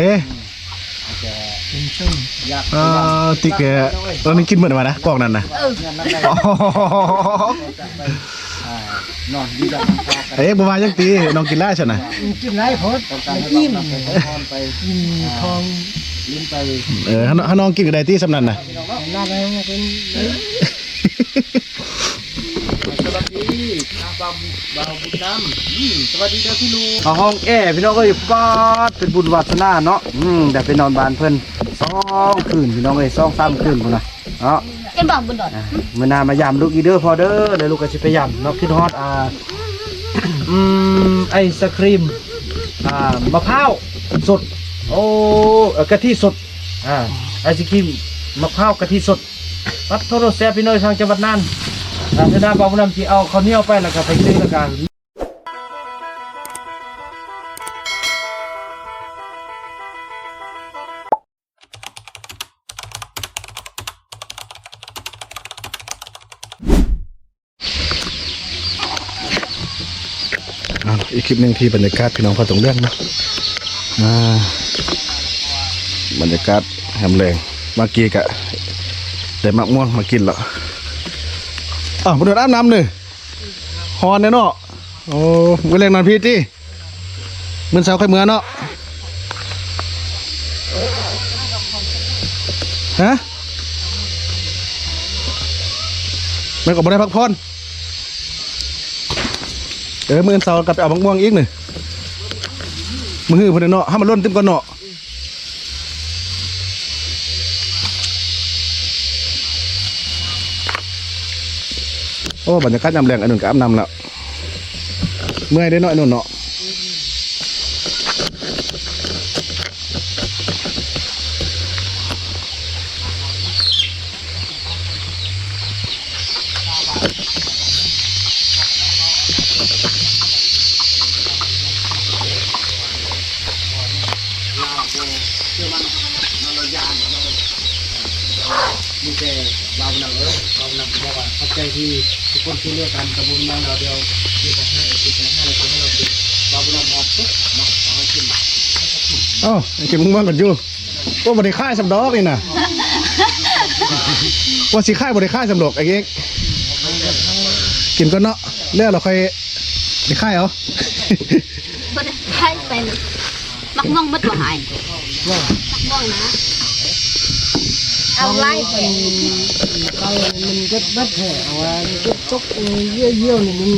ເອ ເອີ ຕິກແກ ຕອນນີ້ກິນເບິດແລ້ວນະ ກອງນັ້ນນະ. ເອີ ເອ ບໍ່ວ່າຫຍັງຕິ ນ້ອງກິນຫຼາຍຊັ້ນນະ. ກິນຫຼາຍໂພດ ອີ່ມ ອີ່ມທ້ອງ. ເອີ ຖ້າ ຖ້ານ້ອງກິນກໍໄດ້ຕິ ສ່ຳນັ້ນນະ. ສະບາຍດີ ບ່າວບຸນນຳ. ອືມ ສະບາຍດີເດີພີ່ລຸງ. ເຂົ້າຫ້ອງແອ ພີ່ນ້ອງເອີຍ ປາດ ເປັນບຸນວາສະໜາເນາະ. ອືມ ໄດ້ໄປນອນບ້ານເພິ່ນສອງຄືນ ພີ່ນ້ອງເອີຍ ສອງສາມຄືນພຸ້ນນະເນາະ. ເປັນບ່າວບຸນດອນ. ອ່າ ມື້ໜ້າມາຢາມລູກອີກເດີພໍ່ເດີ ແລ້ວລູກກໍຊິໄປຢາມເນາະ. ຄິດຮອດ ອ່າ ອືມ ໄອສະຄຣີມ ອ່າ ມະພ້າວສົດ. ໂອ້ ເອີ ກະທິສົດ. ອ່າ ໄອສະຄຣີມມະພ້າວກະທິສົດ. ປັດໂທ ແຊບພີ່ນ້ອງ ທາງຈັງຫວັດນ່ານ. ອ່າ ເທື່ອໜ້າບ່າວບຸນນຳຊິເອົາເຂົ້າໜຽວໄປ ແລ້ວກໍໄປຊື້ ແລ້ວກໍ ອ່າ ອີກຄລິບໜຶ່ງທີ່ບັນຍາກາດພີ່ນ້ອງເຜົ່າຕົງເລື່ອງເນາະ. ອ່າ ບັນຍາກາດຍາມແລງ ເມື່ອກີ້ກະໄດ້ໝາກມ່ວງມາກິນລະ. ອ້າວ ບໍ່ໄດ້ອາບນ້ຳເລີຍ ຮ້ອນແດ່ເນາະ. ໂອ້ ມື້ແລງນອນພີ້ຕິ ມື້ເຊົ້າຄ່ອຍເມືອເນາະ. ຮະ ແມ່ນກໍບໍ່ໄດ້ພັກຜ່ອນ. ເອີ ມື້ເຊົ້າກັບໄປເອົາໝາກມ່ວງອີກນີ້ ມື້ຮືພຸ້ນເນາະ ໃຫ້ມັນລົ້ນຕື່ມກ່ອນເນາະ. ໂອ້ ບັນຍາກາດຍາມແລງ ອ້າຍໜຸ່ນກໍອາບນ້ຳແລ້ວ. ເມື່ອຍເດ້ເນາະ ອ້າຍໜຸ່ນເນາະ. ມີແຕ່ບ່າວບຸນນຳເອີຍ ບ່າວບຸນນຳບອກວ່າຂອບໃຈທີ່ທຸກຄົນຊ່ວຍເຫຼືອກັນ ກໍບໍ່ມີຫຍັງດອກ ດຽວເກັບໄປໃຫ້ ເກັບໄປໃຫ້ ແລ້ວກໍໃຫ້ລາວກິນ. ບ່າວບຸນນຳຮອດເນາະ ເອົາໃຫ້ກິນ. ເອົ້າ ກິນໝາກມ່ວງກັນຢູ່. ໂອ້ ບໍ່ໄດ້ຂາຍສ່ຳດອກນີ້ນະ ວ່າຊິຂາຍ ບໍ່ໄດ້ຂາຍສ່ຳດອກ. ໄອ້ເອກ ກິນກ່ອນເນາະ ແລ້ວລະຄ່ອຍໄດ້ຂາຍເອົາ. ບໍ່ໄດ້ຂາຍໄປເລີຍ. ໝາກມ່ວງໝົດບໍ່ອ້າຍ? ໝາກມ່ວງນະ ເອົາຫຼາຍແທ້. ເອົາມັນເກັບເບິດແທ້ ເອົາວ່າເກັບຕົກເຫື່ອໆນີ້ມັນ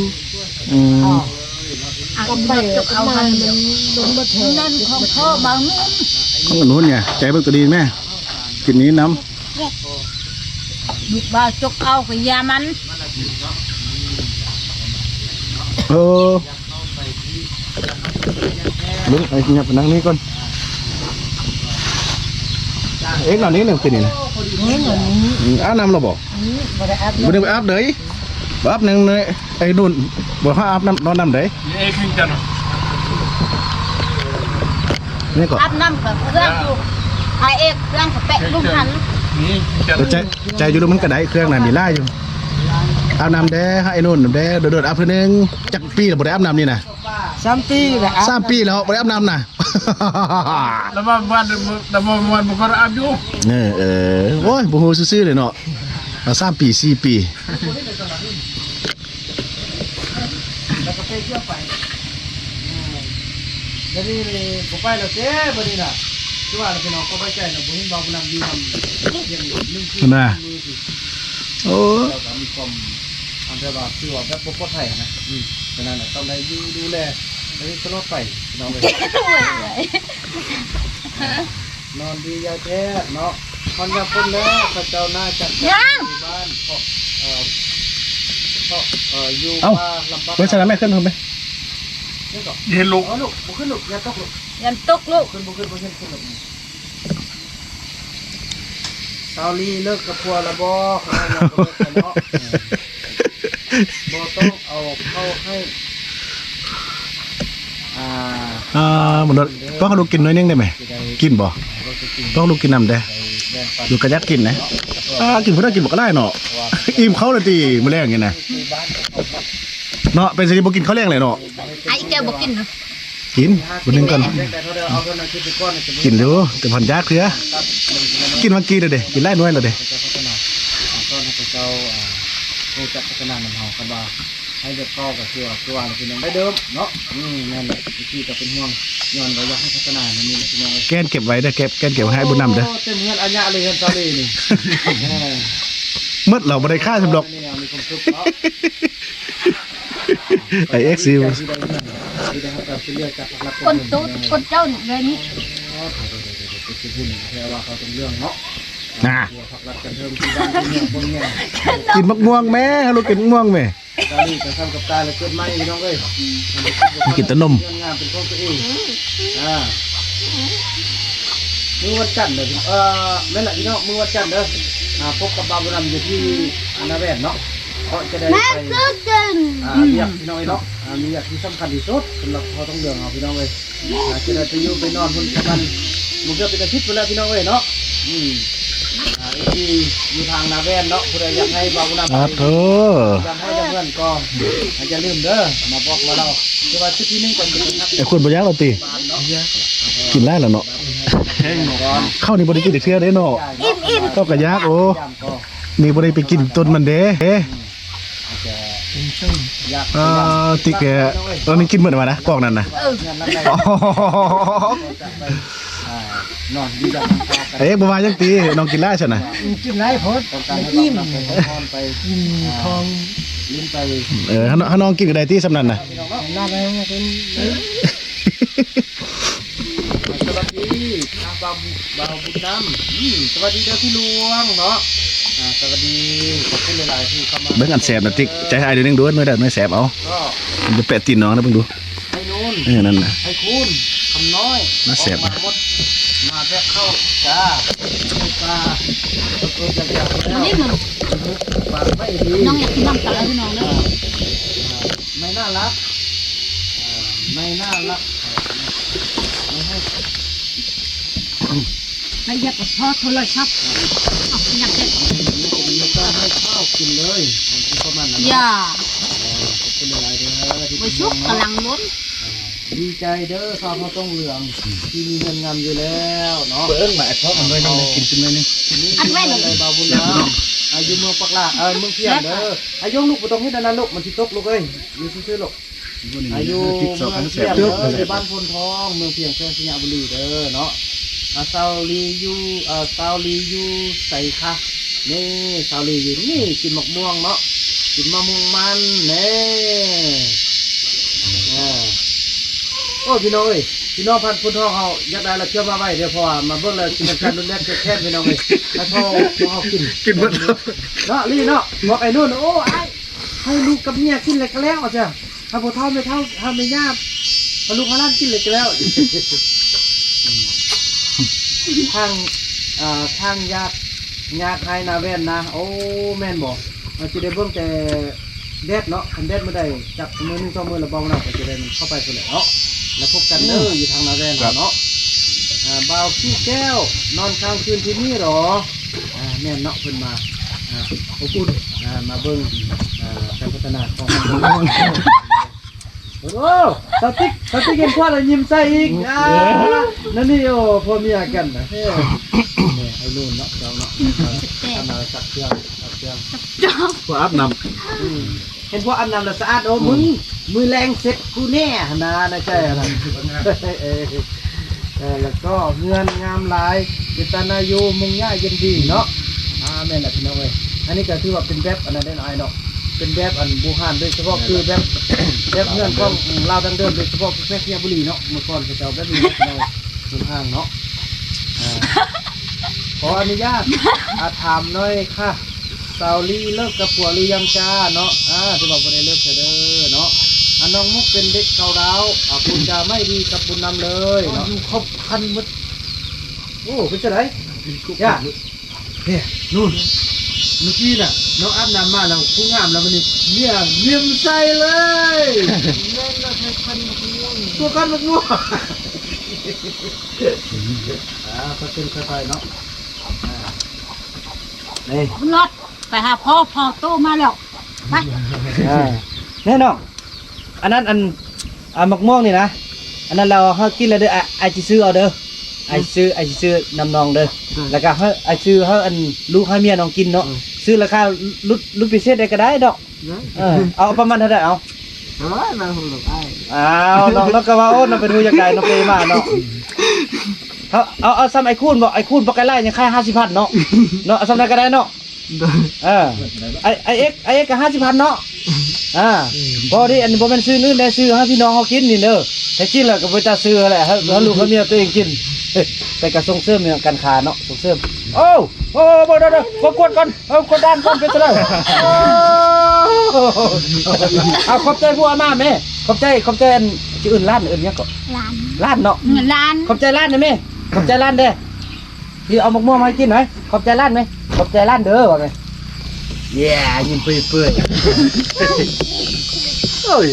ອືມ ເອົາ ເອົາໄປເອົາມາມັນລົງເບິດແທ້. ນັ້ນຂອງພໍ່ບ່າວໜຸ່ມ ຂອງໜຸ່ມນີ້ ໃຈເບິ່ງກໍດີແມ່ ກິນນີ້ນຳ. ລູກບ່າວຈົກເອົາກໍຢ່າມັນ. ເອີ ເບິ່ງ ໄອ້ຫຍັບໄປນັ່ງນີ້ກ່ອນ. ເອກ ນອນນີ້ໜຶ່ງຄືນນີ້ນະ. ນີ້ນອນນີ້. ອືມ ອາບນ້ຳແລ້ວບໍ່? ນີ້ບໍ່ໄດ້ອາບ. ບໍ່ໄດ້ອາບເລີຍ. ບໍ່ອາບໜຶ່ງເລີຍ ໄອ້ນຸ່ນ ບໍ່ຫາອາບນ້ຳ ນອນນຳໃດ. ນີ້ເອກຄືກັນ. ນີ້ກໍອາບນ້ຳກັບເຄື່ອງຢູ່. ອາເອກ ເຄື່ອງສະເປະລຸມຫັ້ນ. ນີ້ຄືກັນ. ໃຈ ໃຈຢູ່ ມັນກໍໄດ້ ເຄື່ອງນະມີຫຼາຍຢູ່. ອາບນ້ຳແດ່ ໃຫ້ໄອ້ນຸ່ນແດ່ ໂດດໆອາບເທື່ອໜຶ່ງ. ຈັກປີແລ້ວບໍ່ໄດ້ອາບນ້ຳນີ້ນະ? ສາມປີແລ້ວ. ສາມປີແລ້ວບໍ່ໄດ້ອາບນ້ຳນະ. ລະວ່າບ້ານ ລະວ່າບ້ານບໍ່ຄ່ອຍອາບຢູ່. ເອີ ເອີ ໂອ້ຍ ບໍ່ຮູ້ຊື່ໆເລີຍເນາະ. ສາມປີ ສີ່ປີ. ແລ້ວກໍໄປທ່ຽວໄປ. ອືມ ດຽວນີ້ນີ້ບໍ່ໄປແລ້ວເດ້ ບັດນີ້ນະ. ຄືວ່າລະພີ່ນ້ອງ ກໍໄວ້ໃຈນະ ບໍ່ເຫັນວ່າຜູ້ນຳຢູ່ນຳ ເຫັນໜຶ່ງຄືນນະ. ໂອ້ ເຈົ້າກໍມີຄວາມ ອັນແບບວ່າ ຄືວ່າແບບບໍ່ປອດໄພນະ. ອືມ ສະນັ້ນນະ ຕ້ອງໄດ້ຢູ່ດູແລ ໄປຕະຫຼອດໄປ ພີ່ນ້ອງເອີຍ. ນອນດີຍາວແທ້ເນາະ. ຮອດຍາມຝົນແລ້ວ ເຂົາເຈົ້າໜ້າຈະ ຢູ່ບ້ານ ເພາະ ເອີ ເພາະ ເອີ ຢູ່ ເອົ້າ ປ່າລຳບາກ. ໄປໃສ່ລະແມ່ ຂຶ້ນໄປ. ເຮັດລູກ ເອົາລູກ ບໍ່ຂຶ້ນລູກ ຢ່າຕົກລູກ ຢ່າຕົກລູກ. ຂຶ້ນ ບໍ່ຂຶ້ນ ບໍ່ຂຶ້ນ ຂຶ້ນລູກ. ສາວລີເລີກກັບຜົວລະບໍ່? ເຂົາວ່າເລີກກັບຜົວເນາະ. ບໍ່ຕ້ອງເອົາເຂົ້າໃຫ້. ອ່າ ອ່າ ມັນ ຕ້ອງໃຫ້ລູກກິນໜ້ອຍໜຶ່ງໄດ້ໄໝ? ກິນບໍ່? ຕ້ອງໃຫ້ລູກກິນນຳເດ້. ລູກກໍຢາກກິນນະ. ອ່າ ກິນຜູ້ດຽວກິນບໍ່ກໍໄດ້ເນາະ. ອີ່ມເຂົ້າແລ້ວຕິ ມື້ແລງນີ້ນະ ເນາະ. ເປັນຊິບໍ່ກິນເຂົ້າແລງເລີຍເນາະ. ໄອ້ແກ້ວບໍ່ກິນເນາະ. ກິນ ຜູ້ໜຶ່ງກ່ອນ ກິນຢູ່ ແຕ່ພັນຢາກເທື່ອ ກິນຫວ່າງກີ້ແລ້ວເດ້ ກິນຫຼາຍໜ່ວຍແລ້ວເດ້ ໃຫ້ແບບເກົ່າກໍຄືວ່າ ຄືວ່າແຫຼະພີ່ນ້ອງ ໄດ້ເດີມເນາະ ອືມ ແມ່ນແຫຼະ ທີ່ກໍເປັນຫ່ວງ ຍ້ອນວ່າຢາກໃຫ້ພັດທະນາແນວນີ້ແຫຼະພີ່ນ້ອງເອີຍ ແກ່ນເກັບໄວ້ເດີ ແກ່ນເກັບໃຫ້ບຸນນຳເດີ ໂອ້ ເຕັມເຮືອນອາຍະເລີຍ ເຮືອນຊາລີນີ້ ເອີ ໝົດແລ້ວ ບໍ່ໄດ້ຂາຍຊ້ຳດອກ ມີຄວາມສຸກເນາະ ໄອເອັກຊິ ຄົນໂຕຄົນເຈົ້ານີ້ ແບບນີ້ ນະ ກິນໝາກມ່ວງແມ້ ລູກກິນໝາກມ່ວງແມ້ ຕາລີກໍຊ່ຳກັບຕາຍແລ້ວເກີດໃໝ່ພີ່ນ້ອງເອີຍ ມັນກິນແຕ່ນົມ ງາມເປັນຂອງຕົວເອງ ອືມ ອ່າ ມື້ວັນຈັນເດີ ເອີ ແມ່ນລະພີ່ນ້ອງ ມື້ວັນຈັນເດີ ອ່າ ພົບກັບບ່າວບຸນນຳຢູ່ທີ່ນາແວ່ນເນາະ ເພາະຈະໄດ້ໄປ ອ່າ ວຽກພີ່ນ້ອງເອີຍເນາະ ອ່າ ມີວຽກທີ່ສຳຄັນທີ່ສຸດສຳລັບພໍ່ທອງເຫຼືອງເຮົາພີ່ນ້ອງເອີຍ ອາດຈະໄດ້ໄປຢູ່ໄປນອນພຸ້ນປະມານບໍ່ເກືອບເປັນອາທິດພຸ້ນແຫຼະພີ່ນ້ອງເອີຍເນາະ ອືມ ອາ ເອັຟຊີ ຢູ່ທາງນາແວ່ນເນາະ ຜູ້ໃດຢາກໃຫ້ບ່າວບຸນນຳ ອາໂທ ຢາກໃຫ້ເພື່ອນກໍ ອາ ຢ່າລືມເດີ ມາບອກມາເລົ່າ ຄືວ່າຈຸດທີໜຶ່ງກໍຄື ໄອ້ຄຸນບໍ່ຢາກແລ້ວຕິ ກິນຫຼາຍແລ້ວເນາະ ເຂົ້ານີ້ບໍ່ໄດ້ກິນຈັກເທື່ອເດ້ເນາະ ອີ່ມໆ ເຂົ້າກໍຢາກ ໂອ້ ນີ້ບໍ່ໄດ້ໄປກິນຕົ້ນມັນເດ້ ອາ ຕິກແກ ຕອນນີ້ກິນໝົດແລ້ວນະ ກອງນັ້ນນະ ເອີ ເອກບໍ່ວ່າຫຍັງຕິ ນ້ອງກິນຫຼາຍຊັ້ນນະ ກິນຫຼາຍໂພດ ມັນອີ່ມ ກິນທ້ອງ ເອີ ໃຫ້ນ້ອງກິນກໍໄດ້ຕິ ສ່ຳນັ້ນນະ ສະຫວັດດີ ທາງບ່າວ ບ່າວບຸນນຳ ອືມ ສະຫວັດດີເດີພີ່ຫຼວງເນາະ ອາ ສະຫວັດດີ ຂອບຄຸນຫຼາຍໆທີ່ເຂົ້າມາ ເບິ່ງອັນແຊບນະຕິກ ໃຈອ້າຍໜ້ອຍໜຶ່ງດູ ໜ້ອຍໃດໜ້ອຍແຊບ ເອົາ ມັນຈະແປະຕີນນ້ອງນະ ເບິ່ງດູ ໄອ້ນູນ ເອີ ນັ້ນນະ ໄອ້ຄູນ ຄຳນ້ອຍ ໜ້າແຊບ ອອກມາໝົດ ມາແບກເຂົ້າຈ້າ ເຮັດປາ ເອີ ຢາກໆ ນີ້ມັນ ວາງໄວ້ດີ ນ້ອງຢາກກິນນ້ຳຕາລພີ່ນ້ອງເດີ ອາ ໄມ້ໜ້າລັກ ອາ ໄມ້ໜ້າລັກ ໄມ້ໃຫ້ ລະອຽດກວ່າພໍໂທລະສັບ ເອົາ ຍັງແຕກ ໃຫ້ເຂົ້າກິນເລີຍ ປະມານນັ້ນ ຢ່າ ຂອບຄຸນຫຼາຍໆເດີ ບໍ່ສຸກກຳລັງລົ້ນ ດີໃຈເດີ ຊາວເຜົ່າຕ້ອງເຫຼືອງ ທີ່ມີເຮືອນງາມຢູ່ແລ້ວເນາະ ເບິ່ງມາ ໄອ້ພໍ່ມັນໜ້ອຍໜຶ່ງ ກິນກິນໜ້ອຍໜຶ່ງ ອັນໄວ້ເລີຍ ບ່າວບຸນນຳ ອາ ຢູ່ເມືອງປາກລາ ເອີ ເມືອງພຽງເດີ ອາ ຍົງລູກ ບໍ່ຕ້ອງເຮັດອັນນັ້ນລູກ ມັນຊິຕົກລູກເອີຍ ຢູ່ຊື່ໆລູກ ອາ ຢູ່ເມືອງພຽງເດີ ຢູ່ບ້ານໂພນທອງ ເມືອງພຽງ ແຂວງໄຊຍະບູລີເດີເນາະ ອາ ສາວລີຢູ່ ອາ ສາວລີຢູ່ໃສຄະ ນີ້ ສາວລີຢູ່ນີ້ ກິນໝາກມ່ວງເນາະ ກິນໝາກມ່ວງມັນ ນີ້ ເອີ ໂອ້ ພີ່ນ້ອງເອີຍ ພີ່ນ້ອງພັນໂພນທອງເຮົາຢາກໄດ້ລະເທື່ອມາໄວ້ເດີ ເພາະວ່າມາເບິ່ງແລ້ວຊິເປັນການຮຸນແຮງແທ້ໆ ພີ່ນ້ອງເອີຍ ໃຫ້ພໍ່ເຮົາກິນ ກິນເບິດເນາະ ລີເນາະ ບອກໄອ້ນູນ ໂອ້ ອ້າຍ ໃຫ້ລູກກັບເມຍກິນແລ້ວກໍແລ້ວ ວ່າຊັ້ນ ຖ້າພໍ່ເຖົ້າແມ່ເຖົ້າ ຖ້າແມ່ຍ່າ ຖ້າລູກເຮົາຫຼານກິນແລ້ວກໍແລ້ວ ທາງ ອ່າ ທາງຍາດ ຍາດໄຮ່ນາແວ່ນນະ ໂອ້ ແມ່ນບໍ່ ມັນຊິໄດ້ເບິ່ງແຕ່ແດດເນາະ ຄັນແດດມື້ໃດຈັກມື້ໜຶ່ງສອງມື້ລະ ເບົານາກໍຊິໄດ້ມັນເຂົ້າໄປພຸ້ນແຫຼະເນາະ ລະພົບກັນເດີ ຢູ່ທາງນາແວ່ນເຮົາເນາະ ອ່າ ບ່າວຂີ້ແກ້ວ ນອນຄ້າງຄືນທີ່ນີ້ເຫລອ? ອ່າ ແມ່ນເນາະ ເພິ່ນມາ ອ່າ ອົບອຸ່ນ ອ່າ ມາເບິ່ງ ອ່າ ການພັດທະນາຂອງ ໂອ້ ສາວຕິກ ສາວຕິກເຫັນຄວັນແລ້ວຍິ້ມໃສ່ອີກ ອ່າ ນັ້ນນີ້ ໂອ້ ຜົວເມຍກັນນະ ເອີ ນີ້ ໄອ້ນູນເນາະ ເຈົ້າເນາະ ອັນນັ້ນຊັກເຄື່ອງ ຊັກເຄື່ອງ ເພື່ອອາບນ້ຳ ອືມ ເຫັນພວກອາບນ້ຳແລ້ວສະອາດ ໂອ້ ອືມ ມຶງ ມື້ແລງເຊັດກູແນ່ຫັ້ນນະ ໃນໃຈຫັ້ນນະ ເອີ ເອີ ແລ້ວກໍເຮືອນງາມຫຼາຍ ເປັນຕາໜ້າຢູ່ ມຸງຫຍ້າເຢັນດີເນາະ ອ່າ ແມ່ນແຫຼະພີ່ນ້ອງເອີຍ ອັນນີ້ກໍຖືວ່າເປັນແບບອັນນັ້ນເດ້ອ້າຍເນາະ ເປັນແບບອັນບູຮານ ໂດຍສະເພາະຄືແບບ ແບບເຮືອນຂອງລາວດັ້ງເດີມ ໂດຍສະເພາະຄືແຂວງໄຊຍະບູລີເນາະ ເມື່ອກ່ອນເຂົາເຈົ້າແບບນີ້ເນາະ ເປັນຫ້າງເນາະ ອ່າ ຂໍອະນຸຍາດ ອ່າ ຖາມໜ້ອຍຄ່ະ ສາວລີເລີກກັບຜົວຫຼືຍັງຈ້າເນາະ ອ່າ ຖືວ່າບໍ່ໄດ້ເລີກເທື່ອເດີເນາະ ອ່າ ນ້ອງມຸກເປັນເດັກເກົ່າລາວ ອ່າ ພູດຈາໄມ້ດີກັບບຸນນຳເລີຍເນາະ ຢູ່ຄົບຄັນໝົດ ໂອ້ ເປັນຈັ່ງໃດ ເນຍ ນູນ ເມື່ອກີ້ນະ ນ້ອງອາບນ້ຳມາແລ້ວ ຜູ້ງາມແລ້ວ ບາດນີ້ ເມຍຍິ້ມໃສ່ເລີຍ ແມ່ນລະ ໃສ່ຄັນໝາກມ່ວງ ຕົວຄັນໝາກມ່ວງ ອ່າ ຄ່ອຍເປັນຄ່ອຍໄປເນາະ ອ່າ ນີ້ ບຸນລອດ ໄປຫາພໍ່ ພໍ່ໂຕມາແລ້ວ ໄປ ອ່າ ແນ່ນອນ ອັນນັ້ນ ອັນ ອ່າ ໝາກມ່ວງນີ້ນະ ອັນນັ້ນແລ້ວເຮົາກິນແລ້ວເດີ ອ້າຍ ອ້າຍຊິຊື້ເອົາເດີ ອ້າຍຊິຊື້ ອ້າຍຊິຊື້ນຳນ້ອງເດີ ເອີ ແລ້ວກໍໃຫ້ອ້າຍຊື້ໃຫ້ອັນລູກໃຫ້ເມຍນ້ອງກິນເນາະ ເອີ ຊື້ລາຄາຫຼຸດ ຫຼຸດພິເສດໄດ້ກໍໄດ້ດອກ ເອີ ເອົາປະມານເທົ່າໃດເອົາ ໂອ້ຍ ມາຫົວລູກອ້າຍ ອ້າວ ນ້ອງ ນ້ອງກໍວ່າ ໂອ້ ນ້ອງເປັນຮູ້ຢາກໄດ້ ນ້ອງເປມາເນາະ ເອົາ ເອົາ ເອົາສ່ຳໄອ້ຄູນບໍ ໄອ້ຄູນ ບັກໄກ່ລາຍຍັງຂາຍຫ້າສິບພັນເນາະ ເນາະ ເອົາສ່ຳນັ້ນກໍໄດ້ເນາະ ໂດຍ ເອີ ໄອ້ ໄອ້ເອັກ ໄອ້ເອັກກໍຫ້າສິບພັນເນາະ ອ່າ ພໍດີ ອັນນີ້ບໍ່ແມ່ນຊື້ອື່ນເດ້ ຊື້ໃຫ້ພີ່ນ້ອງເຮົາກິນນີ້ເດີ ໃຫ້ກິນແລ້ວກໍບໍ່ຕາຊື້ແຫຼະ ໃຫ້ ໃຫ້ລູກໃຫ້ເມຍຕົວເອງກິນ ແຕ່ກໍສົ່ງເສີມການຄ້າເນາະ ສົ່ງເສີມ ໂອ້ ໂອ້ ເບິ່ງເດີ ເດີ ມາກວດກ່ອນ ເອົາ ກວດດ້ານກ່ອນ ເປັນຈັ່ງໃດ ເອົາ ຂອບໃຈຜູ້ອາມາແມ່ ຂອບໃຈ ຂອບໃຈ ອັນ ຊິເອີ້ນຫຼານ ເອີ້ນຫຍັງເກາະ ຫຼານ ຫຼານເນາະ ເງິນລ້ານ ຂອບໃຈຫຼານເດ້ແມ່ ຂອບໃຈຫຼານເດ້ ທີ່ເອົາໝາກມ່ວງມາໃຫ້ກິນນະ ຂອບໃຈຫຼານແມ່ ຂອບໃຈຫຼານເດີ ວ່າແມ່ ເຢ້ ຍິ້ມເປື່ອຍໆ ໂອ້ຍ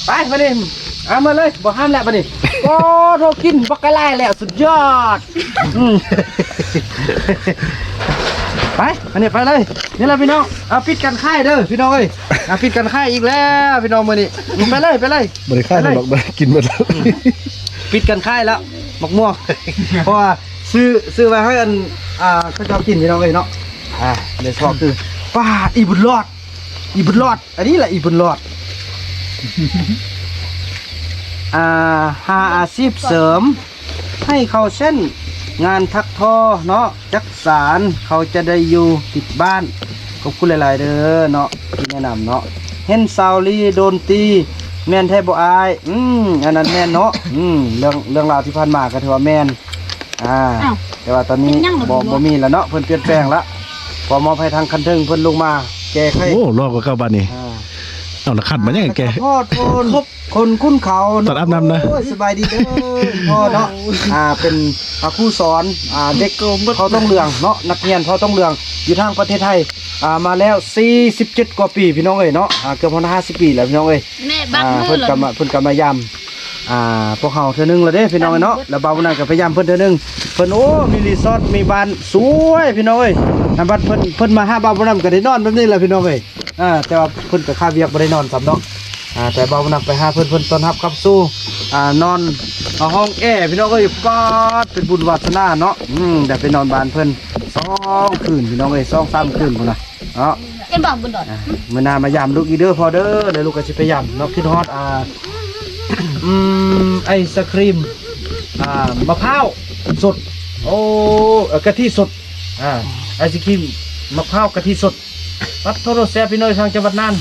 ໄປບາດນີ້ ເອົາມາເລີຍ ບໍ່ຫ້າມແລ້ວບາດນີ້ ໂອ້ ໂທກິນບັກກະຫຼາຍແລ້ວ ສຸດຍອດ ອືມ ໄປ ອັນນີ້ໄປເລີຍ ນີ້ລະພີ່ນ້ອງ ເອົາ ປິດການຂາຍເດີພີ່ນ້ອງເອີຍ ອ່າ ປິດການຂາຍອີກແລ້ວພີ່ນ້ອງມື້ນີ້ ໄປເລີຍ ໄປເລີຍ ບໍ່ໄດ້ຂາຍດອກ ໄດ້ກິນໝົດແລ້ວ ປິດການຂາຍແລ້ວ ໝາກມ່ວງ ເພາະວ່າຊື້ ຊື້ໄວ້ໃຫ້ອັນ ອ່າ ເຂົາເຈົ້າກິນພີ່ນ້ອງເອີຍເນາະ ອ່າ ໄດ້ຊອກຄື ປາດ ອີບຸນລອດ ອີບຸນລອດ ອັນນີ້ລະອີບຸນລອດ ອ່າ ຫາອາຊີບເສີມ ໃຫ້ເຂົາເຊັ່ນ ງານຖັກທໍ່ເນາະ ຈັກສານ ເຂົາຈະໄດ້ຢູ່ຕິດບ້ານ ຂອບຄຸນຫຼາຍໆເດີເນາະ ທີ່ແນະນຳເນາະ ເຫັນສາວລີໂດນຕີ ແມ່ນແທ້ບໍ່ອ້າຍ? ອືມ ອັນນັ້ນແມ່ນເນາະ ອືມ ເລື່ອງ ເລື່ອງລາວທີ່ຜ່ານມາກໍຖືວ່າແມ່ນ ອ່າ ອ້າວ ແຕ່ວ່າຕອນນີ້ ຍັງບໍ່ ບໍ່ມີແລ້ວເນາະ ເພິ່ນປ່ຽນແປງລະ ຂໍມອບໃຫ້ທາງຂັ້ນເທິງເພິ່ນລົງມາແກ້ໄຂ ໂອ້ ຫຼໍ່ກວ່າເກົ່າບາດນີ້ ອ່າ ເອົາລະ ຂັດມາຫຍັງແກ ຂໍໂທດຄົນຂຸ້ນເຂົາ ຕອນອາບນ້ຳນະ ໂອ້ຍ ສະບາຍດີເດີພໍ່ເນາະ ອ່າ ເປັນ ອ່າ ຄູສອນ ອ່າ ເດັກເຜົ່າຕົງເຫຼືອງເນາະ ນັກຮຽນເຜົ່າຕົງເຫຼືອງ ຢູ່ທາງປະເທດໄທ ອ່າ ມາແລ້ວສີ່ສິບເຈັດກວ່າປີ ພີ່ນ້ອງເອີຍເນາະ ອ່າ ເກືອບຮອດຫ້າສິບປີແລ້ວ ພີ່ນ້ອງເອີຍ ແມ່ບັກ ອ່າ ມື ເພິ່ນກໍມາ ເພິ່ນກໍມາຢາມ ອ່າ ພວກເຮົາເທື່ອໜຶ່ງແລ້ວເດ້ພີ່ນ້ອງເອີຍເນາະ ແລ້ວບ່າວບຸນນຳກໍໄປຢ້ຳເພິ່ນເທື່ອໜຶ່ງ ເພິ່ນ ໂອ້ ມີຣີສອດ ມີບ້ານສວຍພີ່ນ້ອງເອີຍ ອັນບັດເພິ່ນ ເພິ່ນມາຫາບ່າວບຸນນຳກໍໄດ້ນອນແບບນີ້ແຫຼະພີ່ນ້ອງເອີຍ ອ່າ ແຕ່ວ່າເພິ່ນກໍຄາວຽກບໍ່ໄດ້ນອນຊ້ຳເນາະ ອ່າ ແຕ່ບ່າວບຸນນຳໄປຫາເພິ່ນ ເພິ່ນຕ້ອນຮັບຂັບສູ່ ອ່າ ນອນຫ້ອງແອພີ່ນ້ອງເອີຍ ປາດ ເປັນບຸນວາສະໜາເນາະ ອືມ ໄດ້ໄປນອນບ້ານເພິ່ນສອງຄືນພີ່ນ້ອງເອີຍ ສອງສາມຄືນພຸ້ນນະ ເນາະ ເຫັນບໍ່ ບຸນດອນ ອ່າ ມື້ໜ້າມາຢາມລູກອີກເດີພໍ່ເດີ ແລ້ວລູກກໍຊິໄປຢາມເນາະ ຄິດຮອດ ອ່າ ອືມ ໄອສະຄຣີມ ອ່າ ມະພ້າວສົດ ໂອ້ ເອີ ກະທິສົດ ອ່າ ໄອສະຄຣີມມະພ້າວກະທິສົດ ປັດໂທ ແຊບພີ່ນ້ອງ ທາງຈັງຫວັດນ່ານ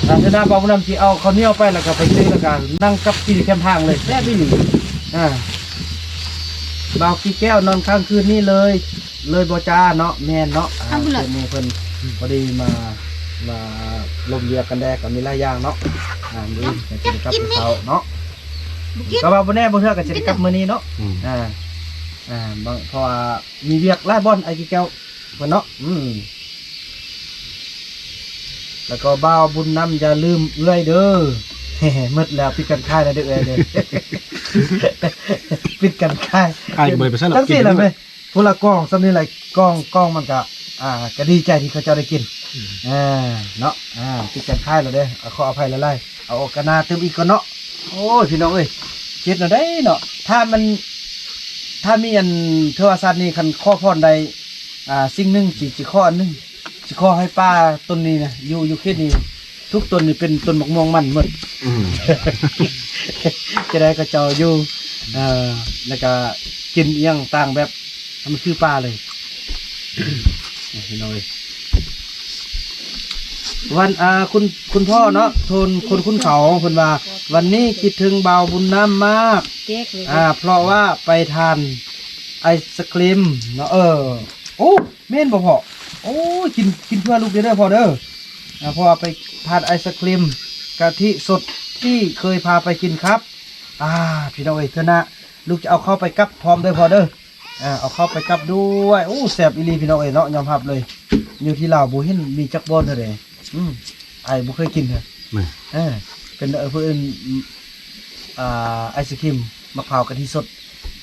ອ່າ ເທື່ອໜ້າບ່າວບຸນນຳຊິເອົາເຂົ້າໜຽວໄປ ແລ້ວກໍໄປຊື້ ແລ້ວກໍນັ່ງກັບກິນແຄມທາງເລີຍ ແຊບອີ່ຫຼີ ອ່າ ບ່າວກີແກ້ວນອນຄ້າງຄືນນີ້ເລີຍ ເລີຍບໍ່ຈ້າເນາະ ແມ່ນເນາະ ອ່າ ເພິ່ນ ເພິ່ນພໍດີມາ ມາລົມວຽກກັນແດ່ ກໍມີຫຼາຍຢ່າງເນາະ ອ່າ ມື້ອື່ນກໍຊິໄດ້ກັບເຊົ້າເນາະ ກໍວ່າບໍ່ແນ່ ບາງເທື່ອກໍຊິໄດ້ກັບມື້ນີ້ເນາະ ອືມ ອ່າ ອ່າ ບາງ ເພາະວ່າມີວຽກຫຼາຍບ່ອນ ອ້າຍກີແກ້ວເພິ່ນເນາະ ອືມ ແລ້ວກໍບ່າວບຸນນຳ ຢ່າລືມເອື້ອຍເດີ ໝົດແລ້ວ ປິດການຂາຍແລ້ວເດີເອື້ອຍເດີ ປິດການຂາຍ ອ້າຍກໍບໍ່ໄດ້ໄປໃສດອກ ຈັງຊີ້ລະແມ່ ຜູ້ລະກ່ອງສ່ຳນີ້ລະ ກ່ອງ ກ່ອງມັນກະ ອ່າ ກະດີໃຈທີ່ເຂົາເຈົ້າໄດ້ກິນ ອືມ ເອີ ເນາະ ອ່າ ປິດການຂາຍແລ້ວເດີ ຂໍອະໄພຫຼາຍໆ ເອົາໂອກາດໜ້າຕື່ມອີກກ່ອນເນາະ ໂອ້ຍ ພີ່ນ້ອງເອີຍ ເຮັດແນວໃດເນາະ ຖ້າມັນ ຖ້າມີອັນ ເທື່ອວ່າຊາດນີ້ ຄັນຂໍພອນໃດ ອ່າ ສິ່ງໜຶ່ງ ຊິ ຊິຂໍອັນໜຶ່ງ ຊິຂໍໃຫ້ປ່າຕົ້ນນີ້ນະ ຢູ່ ຢູ່ເຂດນີ້ ທຸກຕົ້ນນີ້ເປັນຕົ້ນໝາກມ່ວງມັນໝົດ ອືມ ຈະໄດ້ເຂົາເຈົ້າຢູ່ ເອີ ແລ້ວກະກິນອີ່ຫຍັງຕ່າງແບບ ໃຫ້ມັນຄືປ່າເລີຍ ພີ່ນ້ອງເອີຍ ວັນ ອ່າ ຄຸນ ຄຸນພໍ່ເນາະ ຄົນ ຄົນຂຸ້ນເຂົາ ເພິ່ນວ່າ ວັນນີ້ຄິດເຖິງບ່າວບຸນນຳມາກ ອ່າ ເພາະວ່າໄປທານໄອສະຄຣີມເນາະ ເອີ ໂອ້ ແມ່ນບໍ່ພໍ່? ໂອ້ຍ ກິນ ກິນເພື່ອລູກເດີພໍ່ເດີ ອ່າ ເພາະວ່າໄປທານໄອສະຄຣີມກະທິສົດທີ່ເຄີຍພາໄປກິນຄັບ ອ່າ ພີ່ນ້ອງເອີຍ ເທື່ອໜ້າລູກຈະເອົາເຂົ້າໄປກັບພ້ອມເດີພໍ່ເດີ ອ່າ ເອົາເຂົ້າໄປກັບດ້ວຍ ໂອ້ ແຊບອີ່ຫຼີພີ່ນ້ອງເອີຍເນາະ ຍອມຮັບເລີຍ ຢູ່ທີ່ລາວບໍ່ເຫັນມີຈັກບ່ອນເທື່ອໃດ ອືມ ອ້າຍບໍ່ເຄີຍກິນເທື່ອ ເອີ ເປັນ ເອີ ເພິ່ນເອີ້ນ ອ່າ ໄອສະຄຣີມໝາກພ້າວກະທິສົດ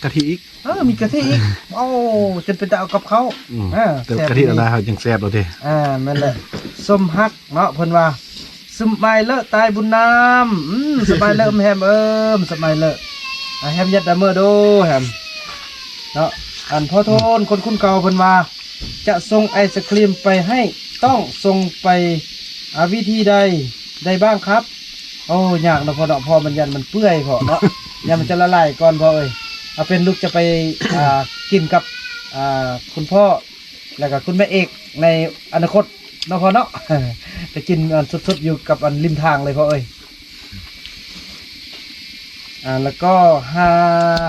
ກະທິອີກ ເອີ ມີກະທິອີກ ໂອ້ ຈົນເປັນຕາເອົາກັບເຂົ້າ ອືມ ເອີ ແຕ່ກະທິລະນາເຮົາຍັງແຊບໂລດເດ ອ່າ ແມ່ນແຫຼະ ສົມຮັກເນາະ ເພິ່ນວ່າ ສະໄໝເລີະຕາຍບຸນນຳ ອືມ ສະໄໝເລີະແຮມເອີມ ສະໄໝເລີະ ອາ ແຮມຢັດດາເມີໂດແຮມເນາະ. ອັນພໍ່ໂທນຄົນຄຸ້ນເກົ່າເພິ່ນວ່າ ຈະສົ່ງໄອສະຄຣີມໄປໃຫ້ ຕ້ອງສົ່ງໄປ ອາ ວິທີໃດໄດ້ບ້າງຄັບ? ໂອ້ ຍາກເນາະພໍ່ເນາະ ເພາະມັນຢ້ານມັນເປື່ອຍພໍ່ເນາະ ຢ້ານມັນຈະລະລາຍກ່ອນພໍ່ເອີຍ. ເອົາເປັນລູກຈະໄປ ອາ ກິນກັບ ອາ ຄຸນພໍ່ ແລ້ວກໍຄຸນແມ່ເອກໃນອະນາຄົດເນາະພໍ່ເນາະ ໄປກິນອັນສົດໆຢູ່ກັບອັນລິມທາງເລີຍພໍ່ເອີຍ. ອ່າ ແລ້ວກໍຫາ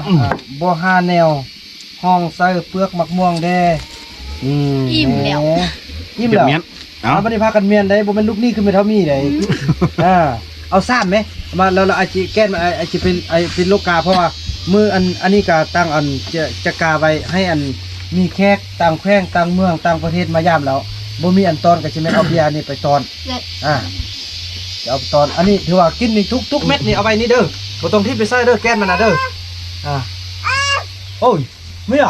ອືມ ອ່າ ບໍ່ຫາແນວຮອງໃສ່ເປືອກໝາກມ່ວງແດ່. ອືມ ອີ່ມແລ້ວ ແໝ ອີ່ມແລ້ວ ເກັບມ້ຽນ. ເອົາ ອ່າ ບັດນີ້ພາກັນມ້ຽນໄດ໋ ບໍ່ແມ່ນລູກນີ້ຄືແມ່ເຖົ້າມີໄດ໋. ອືມ ອ່າ ເອົາຊ້ຳແມ ມາ ແລ້ວ ແລ້ວອາດຊິແກ່ນ ອາ ອາດຊິເປັນ ອາ ເປັນໂລກາ ເພາະວ່າມື້ອັນ ອັນນີ້ກະຕັ້ງອັນ ຈະ ຈະກາໄວ້ໃຫ້ອັນ ມີແຂກຕ່າງແຂວງ ຕ່າງເມືອງ ຕ່າງປະເທດມາຢາມແລ້ວ ບໍ່ມີອັນຕ້ອນ ກໍຊິແມ່ນເອົາເບຍນີ້ໄປຕ້ອນ. ເອີ ອ່າ ຈະເອົາໄປຕ້ອນ. ອັນນີ້ຖືວ່າກິນນີ້ທຸກ ທຸກເມັດນີ້ ເອົາໄວ້ນີ້ເດີ ບໍ່ຕ້ອງຖິ້ມໄປໃສ່ເດີ ແກ່ນມັນນະເດີ. ອ່າ ໂອ້ຍ ເມຍ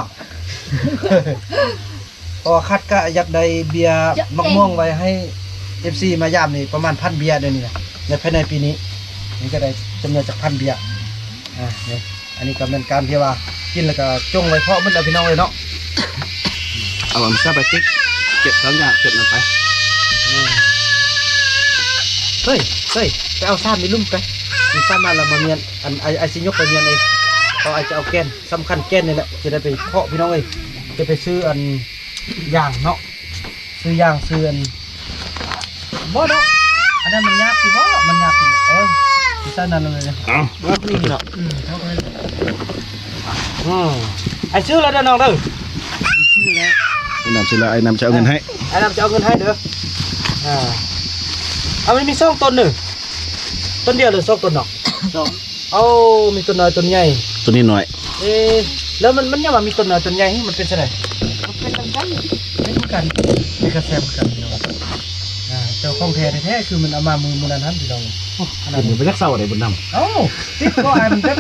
ເພາະວ່າຄັດກະຢາກໄດ້ເບຍໝາກມ່ວງໄວ້ໃຫ້ເອັຟຊີມາຢາມນີ້ປະມານພັນເບຍ ດຽວນີ້ນະ ໃນພາຍໃນປີນີ້ ນີ້ກໍໄດ້ຈຳນວນຈັກພັນເບຍ. ອ່າ ນີ້ ອັນນີ້ກໍແມ່ນການທີ່ວ່າກິນແລ້ວກໍຈົ່ງໄວ້ເພາະໝົດແລ້ວພີ່ນ້ອງເອີຍເນາະ. ເອົາອັນຊະໄປຕິກ ເກັບທັງຫຍ້າເກັບນັ້ນໄປ. ເອີ ເຮີ້ຍ ເຮີ້ຍ ໄປເອົາຊ້ຳໃນລຸ່ມໄປ ມີຊ້ຳມາແລ້ວມາມ້ຽນ ອັນ ອ້າຍ ອ້າຍຊິຍົກໄປມ້ຽນເອງ ເພາະອ້າຍຈະເອົາແກ່ນ ສຳຄັນແກ່ນນີ້ແຫຼະ ຈະໄດ້ໄປເພາະພີ່ນ້ອງເອີຍ ຈະໄປຊື້ອັນຢາງເນາະ ຊື້ຢາງ ຊື້ອັນ ບໍ່ເນາະ ອັນນັ້ນມັນຍາກຢູ່ບໍ່ ມັນຍາກຢູ່. ເອີ ຊິໃສ່ນັ້ນເລີຍ ເອົາ ນີ້ເນາະ ອືມ ເທົ່ານັ້ນ ອືມ ອ້າຍຊື້ແລ້ວເດີນ້ອງເດີ ຊື້ແລ້ວ ອ້າຍນຳຊື້ແລ້ວ ອ້າຍນຳຈະເອົາເງິນໃຫ້ ອ້າຍນຳຈະເອົາເງິນໃຫ້ເດີ. ອ່າ ເອົາ ມັນມີສອງຕົ້ນເດີ ຕົ້ນດຽວຫຼືສອງຕົ້ນເນາະ ສອງ ເອົາ ມີຕົ້ນນ້ອຍຕົ້ນໃຫຍ່ ຕົ້ນນີ້ນ້ອຍ. ເອ ແລ້ວມັນ ມັນຍັງວ່າມີຕົ້ນນ້ອຍຕົ້ນໃຫຍ່ ມັນເປັນຈັ່ງໃດ? ມັນເປັນນຳກັນ ເປັນຄືກັນ ເປັນກະແຊບຄືກັນພີ່ນ້ອງ. ອ່າ ແຕ່ຂອງແທ້ແທ້ໆ ຄືມັນເອົາມາມື້ ມື້ນັ້ນຫັ້ນພີ່ນ້ອງ. ໂອ້ ອັນນັ້ນ ກິນບໍ່ຢາກເຊົາໄດ໋ບຸນນຳ. ເອົ້າ ຕິດບໍ່ ອັນແບບ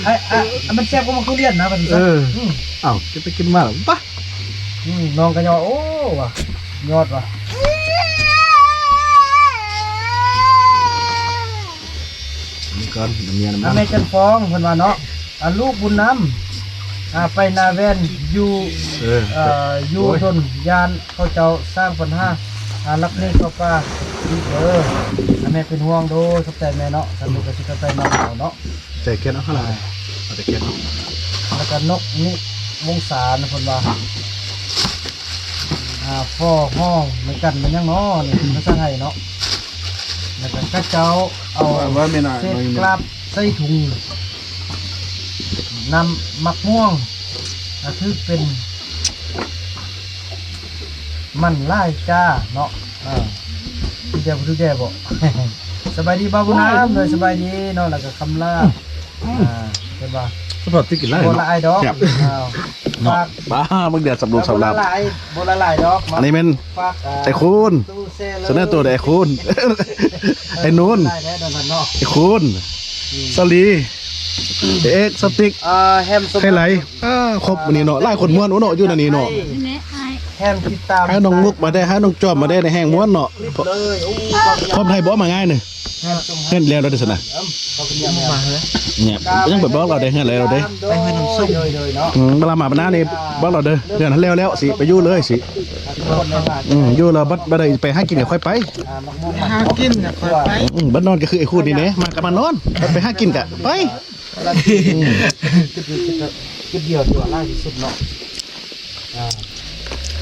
ອາ ອາ ມັນແຊບກວ່າໝາກທຸລຽນນະ ວ່າຊັ້ນ. ເອີ ອືມ ເອົ້າ ຈະໄປກິນມາແລ້ວປະ. ອືມ ນ້ອງກໍຍອດ ໂອ້ ວ່າຍອດວ່າ. ນີ້ກ່ອນ ນ້ຳເມຍນ້ຳມັນ ແມ່ຈັນຟອງເພິ່ນວ່າເນາະ ອາ ລູກບຸນນຳ ອາ ໄປນາແວ່ນຢູ່ ເອີ ເອີ ຢູ່ດົນ ຢ້ານເຂົາເຈົ້າສ້າງບັນຫາ ອາ ລັກໜີເຂົ້າປ່າອີກເດີ. ອາ ແມ່ເປັນຫ່ວງ ໂດຍ ຂອບໃຈແມ່ເນາະ. ສັນລູກກໍຊິໄປນຳເຂົາເນາະ. ໃຈແກ່ນເອົາຫັ້ນລະ ເອົາແຕ່ແກ່ນເນາະ. ແລ້ວກໍນົກນິວົງສານະ ເພິ່ນວ່າ ອ່າ ພໍຫ້ອງໃນກັນແມ່ນຫຍັງເນາະນີ້ ພາສາໄທເນາະ. ແລ້ວກໍເຂົາເຈົ້າເອົາເສດກາບໃສ່ຖົງ ນຳໝາກມ່ວງ ກໍຖືເປັນ ມັນຫຼາຍຈ້າເນາະ. ເອີ ຖືກແດ່ບໍ່ ຖືກແດ່ບໍ່? ສະບາຍດີບ່າວບຸນນຳ ໂດຍ ສະບາຍດີເນາະ. ແລ້ວກໍຄຳລາ ອ່າ ເຫັນບໍ່ ສະພາບທີ່ກິນຫຼາຍ ບໍ່ຫຼາຍດອກ. ອ້າວ ເນາະ ປາ ເບິ່ງແດ່ສຳລູກສຳລາບ ບໍ່ຫຼາຍດອກ. ອັນນີ້ແມ່ນ ຝາກ ອ່າ ໄອ້ຄູນ ສະເໜີໂຕໄດ້ໄອ້ຄູນ ໄອ້ນູນ ໄອ້ຄູນ ສາລີ ເອກ ສະຕິກ ອ່າ ແຮມສົມ ໄຮໄລ ອ່າ ຄົບມື້ນີ້ເນາະ. ຫຼາຍຄົນມ່ວນເນາະ ຢູ່ໃນນີ້ເນາະ. ແຮມຕິດຕາມ ໃຫ້ນ້ອງມຸກມາໄດ້ ໃຫ້ນ້ອງຈອມມາໄດ້ ໃນແຮ່ງມ່ວນເນາະ. ພ້ອມໄທບໍ່ມາງ່າຍນີ້. ເຮືອນແລ້ວແລ້ວເດ້ຊັ້ນນະ ເອີ ເຂົາກໍຍັງມາເລີຍ ຍັງບໍ່ບອກລາວເດ້ ເຮືອນແລ້ວເດ້ ໄປເຮືອນນ້ຳສົ້ມ ໂດຍໆເນາະ. ອືມ ເວລາມາບັດໜ້ານີ້ບອກລາວເດີ ເຮືອນຫັ້ນແລ້ວແລ້ວ ຊິໄປຢູ່ເລີຍ ຊິ ອືມ ຢູ່ແລ້ວບັດ ບັດໃດໄປຫາກິນກໍຄ່ອຍໄປ ຫາກິນກໍຄ່ອຍໄປ. ອືມ ບັດນອນກໍຄືໄອ້ຄູນນີ້ແຫຼະ ມາກໍມານອນ ບັດໄປຫາກິນກໍໄປ. ອືມ ຈຸດດຽວທີ່ວ່າຫຼາຍທີ່ສຸດເນາະ. ອ່າ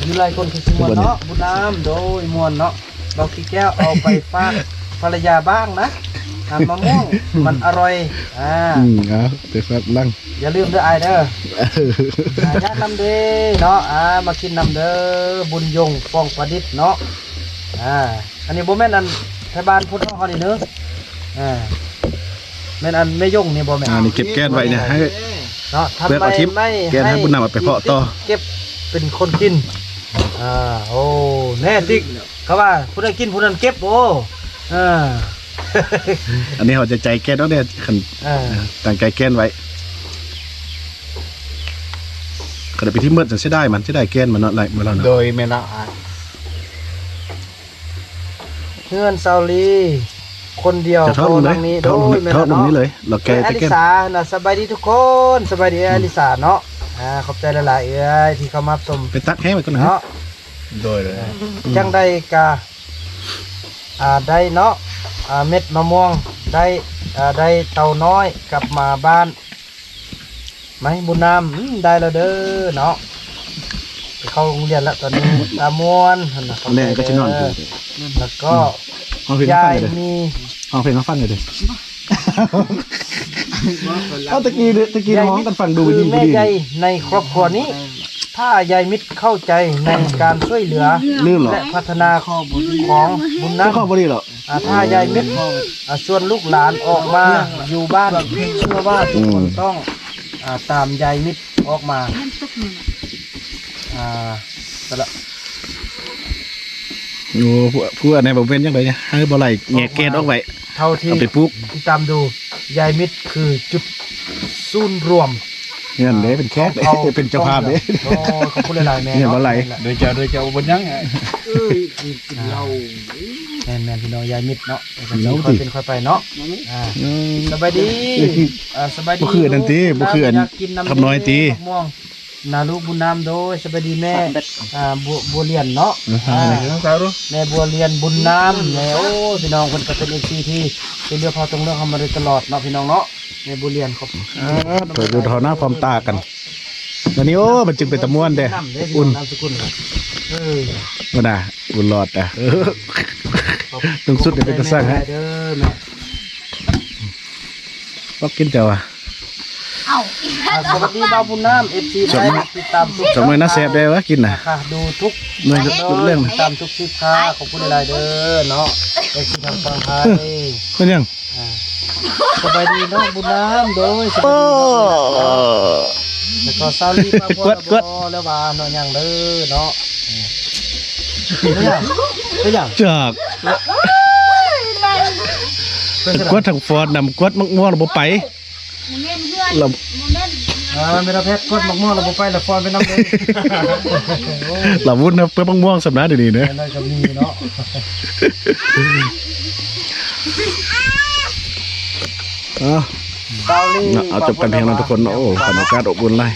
ຢູ່ຫຼາຍຄົນຄືຊິມ່ວນເນາະ ບຸນນຳ ໂດຍ ມ່ວນເນາະ. ບ່າວຂີ້ແກ້ວເອົາໄປຝາກພັນລະຍາບ້າງນະ ນ້ຳມະມ່ວງມັນອະຮ່ອຍ. ອ່າ ອືມ ເອົາໄປຝາກຫຼັງ ຢ່າລືມເດີອ້າຍເດີ ອ່າ ຍາດນຳເດ້ເນາະ. ອ່າ ມາກິນນຳເດີ ບຸນຍົງ ຟອງປະດິດເນາະ. ອ່າ ອັນນີ້ບໍ່ແມ່ນອັນໄທບ້ານພຸ້ນເນາະ ເຮົານີ້ເດີ. ອ່າ ແມ່ນອັນແມ່ຍົງນີ້ບໍ່ແມ່ນ? ອ່າ ນີ້ເກັບແກ່ນໄວ້ນີ້ ໃຫ້ເນາະ ເປືອກເອົາຖິ້ມ ແກ່ນໃຫ້ບຸນນຳເອົາໄປເພາະຕໍ່ ເກັບເປັນຄົນກິນ. ອ່າ ໂອ້ ແນ່ຕິ ເຂົາວ່າຜູ້ໃດກິນຜູ້ນັ້ນເກັບ. ໂອ້ ເອີ ອັນນີ້ເຮົາຈະໃຈແກ່ນເນາະ ຄັນ ເອີ ຕັ້ງໃຈແກ່ນໄວ້ ຄັນໄປຖິ້ມເບິດ ເສຍດາຍມັນ ເສຍດາຍແກ່ນມັນເນາະ ຫຼາຍມື້ແລ້ວເນາະ. ໂດຍ ແມ່ນລະ ເຮືອນສາວລີ ໂຄ ຄົນດຽວ ຈະທອດລົງເລີຍ ໂອ້ ທອດລົງເລີຍ ແມ່ນ ທອດລົງນີ້ເລີຍ ແລ້ວແກະ ເອື້ອຍອາລິສານະ ສະບາຍດີທຸກຄົນ ສະບາຍດີເອື້ອຍອາລິສາເນາະ ອາ ຂອບໃຈຫຼາຍໆ ເອື້ອຍທີ່ເຂົ້າມາຊົມ ໄປຕັກແຫ້ງໄວ້ກ່ອນນະ ເນາະ ໂດຍ ໂດຍ ອາ ອືມ ຈັ່ງໃດກະ ອາ ໄດ້ເນາະ ອາ ເມັດມະມ່ວງ ໄດ້ ອາ ໄດ້ເຕົານ້ອຍກັບມາບ້ານ ໄໝ ບຸນນຳ ອືມ ໄດ້ແລ້ວເດີເນາະ ໄປເຂົ້າໂຮງຮຽນແລ້ວຕອນນີ້ ຕາມ່ວນຫັ້ນນະ ແມ່ກໍຊິນອນ ແລ້ວກໍ ອືມ ຮ້ອງເພງໃຫ້ຟັງແດ່ເດີ ຍາຍມີ ຮ້ອງເພງໃຫ້ຟັງແດ່ເດີ ເອົາ ຕະກີ້ ຕະກີ້ຮ້ອງກັນຟັງດູດີໆ ແມ່ໃຫຍ່ໃນຄອບຄົວນີ້ ຖ້າຍາຍມິດເຂົ້າໃຈໃນການຊ່ວຍເຫຼືອ ລືມເນາະ ແລະ ພັດທະນາຂອງບຸນນຳ ເຈົ້າຂອງບໍ່ດີເນາະ ອາ ຖ້າຍາຍມິດ ອາ ຊວນລູກຫຼານອອກມາຢູ່ບ້ານ ເຊື່ອວ່າທຸກຄົນ ອືມ ຕ້ອງ ອາ ຕາມຍາຍມິດອອກມາ ອາ ສະລະ ໂອ້ ພວກ ພວກອັນນີ້ບໍ່ແມ່ນຫຍັງໃດ ໃຫ້ບໍ່ໄຫຼແງະແກດອອກໄວ້ ເທົ່າທີ່ ເອົາໄປປູກ ຕິດຕາມດູ ຍາຍມິດຄືຈຸດສູນລວມ ແມ່ນເດ້ ເປັນແຂກເດ້ ຂອງເຜົ່າ ເປັນເຈົ້າພາບເດ້ ໂອ້ ຂອບຄຸນຫຼາຍໆ ແມ່ເນາະ ແມ່ນບໍ່ໄຫຼ ໂດຍເຈົ້າ ໂດຍເຈົ້າ ບໍ່ເປັນຫຍັງ ເອີຍ ກິນເຫຼົ້າ ແມ່ນໆ ພີ່ນ້ອງ ຍາຍມິດເນາະ ເຫຼົ້າຕິ ຄ່ອຍເປັນຄ່ອຍໄປເນາະ ອືມ ອາ ອືມ ສະບາຍດີ ເອີຍ ອາ ສະບາຍດີ ບໍ່ຄືອັນນັ້ນຕິ ລູກ ບໍ່ຄືອັນ ຢາກກິນນ້ຳ ຄຳນ້ອຍຕິ ມະມ່ວງ ນາລູກບຸນນຳ ໂດຍ ສະບາຍດີແມ່ ອ່າ ບົວ ບົວລຽນເນາະ ອືມ ອ່າ ແມ່ບົວລຽນບຸນນຳ ແມ່ ໂອ້ ພີ່ນ້ອງເພິ່ນກໍເປັນ ເອັຟຊີ ທີ່ຊ່ວຍເຫຼືອເຜົ່າຕົງເລື່ອງເຮົາມາໂດຍຕະຫຼອດເນາະ ພີ່ນ້ອງເນາະ ແມ່ບົວລຽນ ຂອບ ອ່າ ເພິ່ນຢູ່ເທົ່າໜ້າພ້ອມຕາກັນ ບັດນີ້ ໂອ້ ມັນຈຶ່ງເປັນຕາມ່ວນແທ້ ນາມສະກຸນ ເອີ ບໍ່ນາ ບຸນຫຼອດນະ ເອີ ລຸງສຸດນີ້ເປັນຕາສ້າງໃຫ້ ເດີແມ່ ບໍ່ກິນເຈົ້າວ່າ ເອົາ ອ່າ ສະຫວັດດີບ່າວບຸນນຳ ເອັຟຊີ ທີ່ຕິດຕາມທຸກ ສອງໜ່ວຍນະ ແຊບເດ້ວ່າກິນນະ ອ່າ ດູທຸກ ໜ່ວຍເລື່ອງ ຕິດຕາມທຸກຄລິບຄ່ະ ຂອບຄຸນຫຼາຍໆເດີເນາະ ເອັຟຊີ ທາງຝັ່ງໄທ ເປັນຫຍັງ ອ່າ ສະບາຍດີນ້ອງບຸນນຳ ໂດຍ ສະບາຍດີເນາະ ແລ້ວກໍຊາວລີ ມາບໍ່ ກວດ ແລ້ວວ່າເນາະ ຫຍັງເດີເນາະ ເປັນຫຍັງ ເປັນຫຍັງ ຈາກ ເປັນຫຍັງ ກວດທາງຟອນນຳ ກວດໝາກມ່ວງແລ້ວບໍ່ໄປ ບໍ່ແມ່ນເພື່ອນ ລະ ບໍ່ແມ່ນ ອ່າ ແມ່ນແພດກວດໝາກມ່ວງແລ້ວບໍ່ໄປ ລະຟອນໄປນຳເລີຍ ລະວຸ້ນນະ ເພື່ອໝາກມ່ວງສ່ຳນະ ດຽວນີ້ນະ ແມ່ນກໍມີເນາະ ເອົາ ເອົາ ຈົບກັນພຽງເທົ່ານັ້ນທຸກຄົນເນາະ ໂອ້ ບັນຍາກາດອົບອຸ່ນຫຼາຍ